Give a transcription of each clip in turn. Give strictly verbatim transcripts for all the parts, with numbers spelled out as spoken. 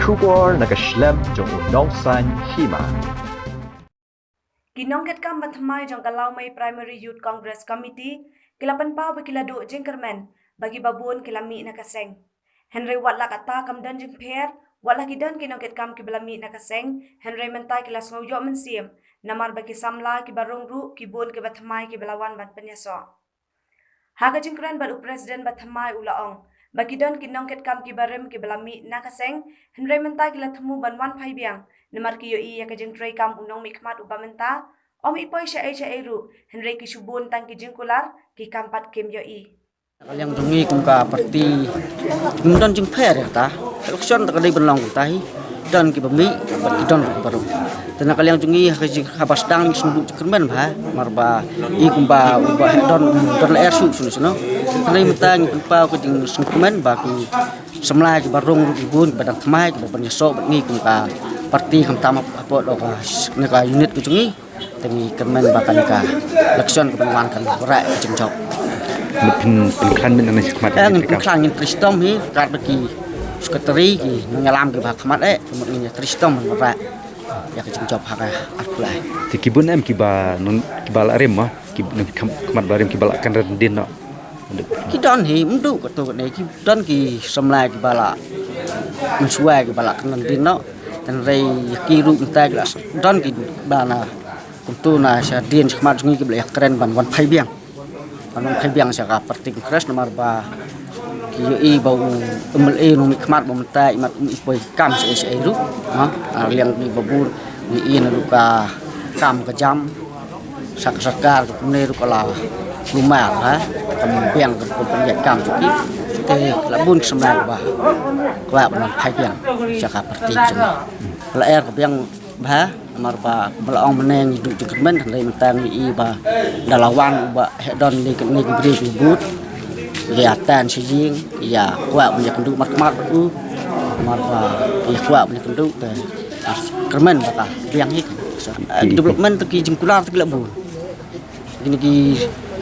Khubor na ka shlem jong u nongsan hima. Ki nongkitkam ba thymmai jong ka Lawmei Primary Youth Congress Committee ki la pynpaw ba ki la duh jingkyrmen ba kiba bun ki la mih na ka seng. Hynrei wat la katta kam don jingpher, wat la ki don ki nongkitkam kiba la mih na ka seng, hynrei mynta ki la sngew ïoh mynsiem namar ba ki samla kiba rung ruh ki bun kiba thymmai kiba la wan ban pynïasoh. Ha ka jingkren bad u president ba thymmai u la ong ba ki don ki nongkitkam kiba rim kiba la mih na ka seng, hynrei mynta ki la thmu ban wan phai biang namar ki ïohi ïa ka jingtrei kam u nongmihkhmat uba mynta. Ym i poi shaei shaei ruh, hynrei ki shu bun tang ki jingkular, ki kam pat kim ïohi. Na ka liang jong ngi kum ka party, ngim don jingpher ïa kata. Election te ka dei ban long kumta hi. Don kiba mih bad ki don ruh kiba rung. Te na ka liang jong ngi ha ka jing, haba sdang ngi sngewduh jingkyrmen bha, namar ba i kumba uba heh don, don lyer shuh shuh shuh. Hynrei mynta ngi pynpaw ka jingsngewkmen ba ki samla kiba rung ruh ki bun, kiba dang thymmai kiba pynïasoh bad ngi kum ka party, khamtam hapoh ka, na ka unit ka jong ngi. Te ngi kyrmen ba kane ka election kaban wan kan wanrah ka jingjop. Mut phin pynkhlaiñ mynta na shakhmat. Eh, ngin pynkhlaiñ, ngin trei shitom hi, ryngkat bad ki secretary, ki nongïalam kiba ha khmat, eh, mut ngin ïa trei shitom ban wanrah ïa ka jingjop ha ka arphew lai. Te ki bun em kiba non, kiba la rim ma, ki nong kham-, khmat ba rim kiba la kynran dien noh. Ki don hi, ym duh katto katne, ki don ki samla kiba la mynshuwa kiba la kynran dien noh. Hynrei ki ruh mynta ki la don kiba na kumto na sha dien shakhmat jong ngi kiba la ïakren ban wan phai biang. Ban wan phai biang sha ka party Congress namar ba ki ïohi ba u MLA nongmihkhmat ba mynta imat um i poi kam shaei shaei ruh. Ha, na liang ki ba bun ngi ïohi na ruh ka kam ka jam. Sha ka sorkar ka kumne ruh ka la kulmar, ha, kam biang ka company kam jong ki. Te la bun ki samla ba kwah ban wan phai biang sha ka party jong ngi. Ka lyer ka biang bha, namar ba kumba la ong mynne ngi duh jingkyrmen, hynrei mynta ngi i ba da la wan uba heh don ne kane ka bri ka bud, ïa tan sha ïing, ïa kwah ban ïakynduh markhmat bad u, namar ba ïa kwah ban ïakynduh te kyrmen ba ka biang hi kan. So, eh, ki development te ki jingkular te ki la bun. Kine ki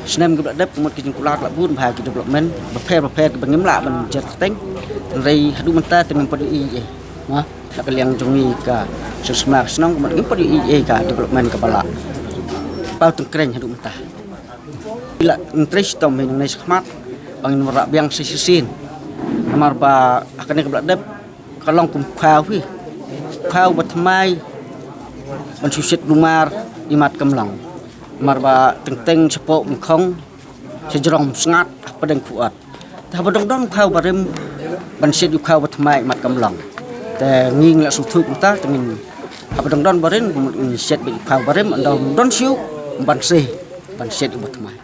snem kiba la dep, mut ki jingkular la bun bha, ki development bapher bapher kiba ngim lah ban jer kyrteng. Hynrei haduh mynta te ngim pat ïohi ei ei. Na, na ka liang jong ngi ka seng sma ka shnong, mut ngim pat ïohi ei ei ka development kaba la paw tyngkreiñ haduh mynta. Ngi la trei shitom hi nangne shakhmat ba ngin wanrah biang sa shisien. Namar ba ha kane kaba la dep ka long kum khaw hi. Khaw ba thymmai ban shu shet lumar imat kam long. Namar ba teng teng shapoh Bengkhong, sha jrong Umsngat, hapdeng Khuot. Te haba dang don khaw barim ban shet ïa khaw ba thymmai imat kam long. Te ngi ngi la sngewthuh kumta, te ngin haba dang don barim, ngin shet beit ïa khaw barim, ynda don shuh ban shet, ban shet ïa ba thymmai.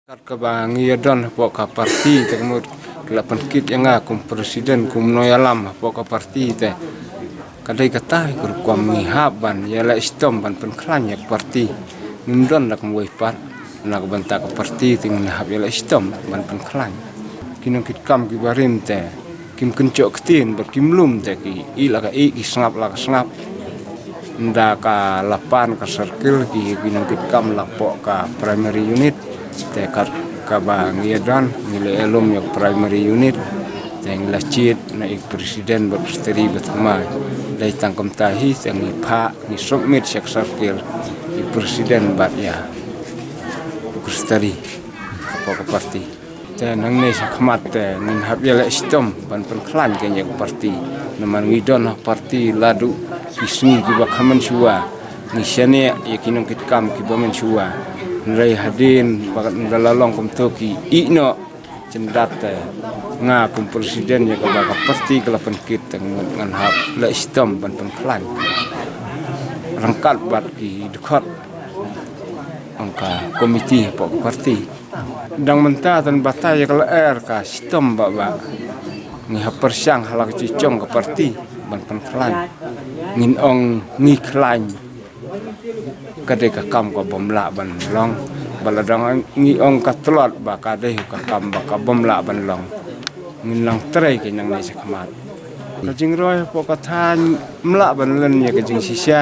Kat kaba ngi ïa don hapoh ka party te ka mut ki la pynkit ïa nga kum president, kum nongïalam hapoh ka party te ka dei kata hi ka rukom ngi hap ban ïa leh shitom ban pynkhlaiñ ïa ka party. Ngim don da kumwei pat na ka bynta ka party te ngin hap ïa leh shitom ban pynkhlaiñ. Ki nongkitkam kiba rim te kim kynjoh ktien bad kim lum te ki ïeh la ka ïeh, ki sngap la ka sngap. Ynda ka la pan ka circle ki, ki nongkitkam la poh ka primary unit. Te kat kaba ngi ïa don ngi la ïalum ïa ka primary unit. Te ngi la jied na i president bad secretary ba thymmai. Dei tang kumta hi te ngi phah, ngi submit sha ka circle i president bad ïa u secretary hapoh ka party. Te nangne shakhmat te ngin hap ïa leh shitom ban pynkhlaiñ kane ka party. Namar ngi don ha party la duh ki sngi kiba kha mynshuwa. Ngi shaniah ïa ki nongkitkam kiba mynshuwa. Hynrei hadien ba ka la long kumto ki ïeh noh. Te ynda te nga kum president ïa kaba ka party ka la pynkit te ngan hap leh shitom ban pynkhlaiñ ryngkat bad ki dkhot ong ka komiti hapoh ka party. Dang mynta te ngi batai ïa ka lyer ka shitom ba ba ngi hap pyrshang ha la ka jingchong ka party ban pynkhlaiñ. Ngin ong ngi khlaiñ ka dei ka kam ka bym lah ban long, ba la dang ngi ong ka tlot ba ka dei ka kam ba ka bym lah ban long. Ngin nang trei ka nangne shakhmat. Ka jingroi hapoh ka thaiñ ym lah ban len ïa ka jingshisha.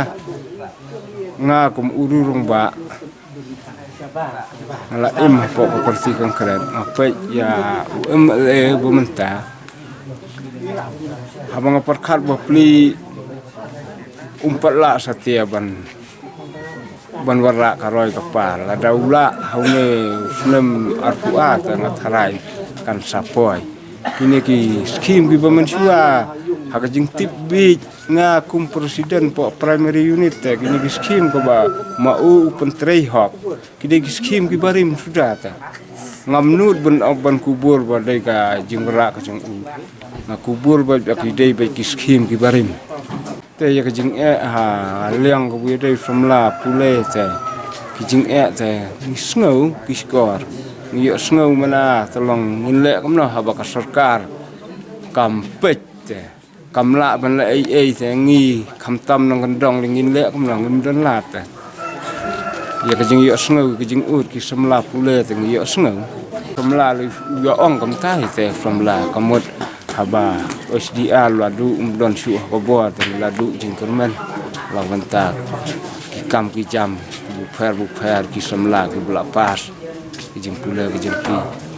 Nga kum u rangbah nga la im hapoh ka party Congress, nga peit ïa u MLA ba mynta. Haba nga pyrkhat ba pli um pat lah satia ban ban wanrah ka roi ka par. Lada u lah ha une u snem arphew ar te nga tharai kan sa poi. Kine ki skim kiba mynshuwa ha ka jingtip beit nga kum president poh primary unit te, kine ki skim kaba ma u u pyntrei hok. Ki dei ki skim kiba rim suda te. Ngam nud ban, ban kubur ba dei ka jingwanrah ka jong u. Nga kubur ba, ba ki dei ba ki skim kiba rim. Te ïa ka jingeh ha liang kaba ïadei samla pule te, ki jingeh te ngi sngew ki shkor. Ngi ïohsngew mynta te long ngin leh kumno haba ka sorkar kam peit te, kam lah ban leh ei ei te, ngi khamtam nongkyndong lei ngin leh kumno, ngim don lad te. Ïa ka jingïohsngew ka jingud ki samla pule te ngi ïohsngew. Samla lei ïa ong kumta hi te samla ka mut haba H D R la duh um don shuh ha ka bor te la duh jingkyrmen. La bynta ki kam ki jam bupher bupher ki samla kiba la pass ki jingpule ki jingphi.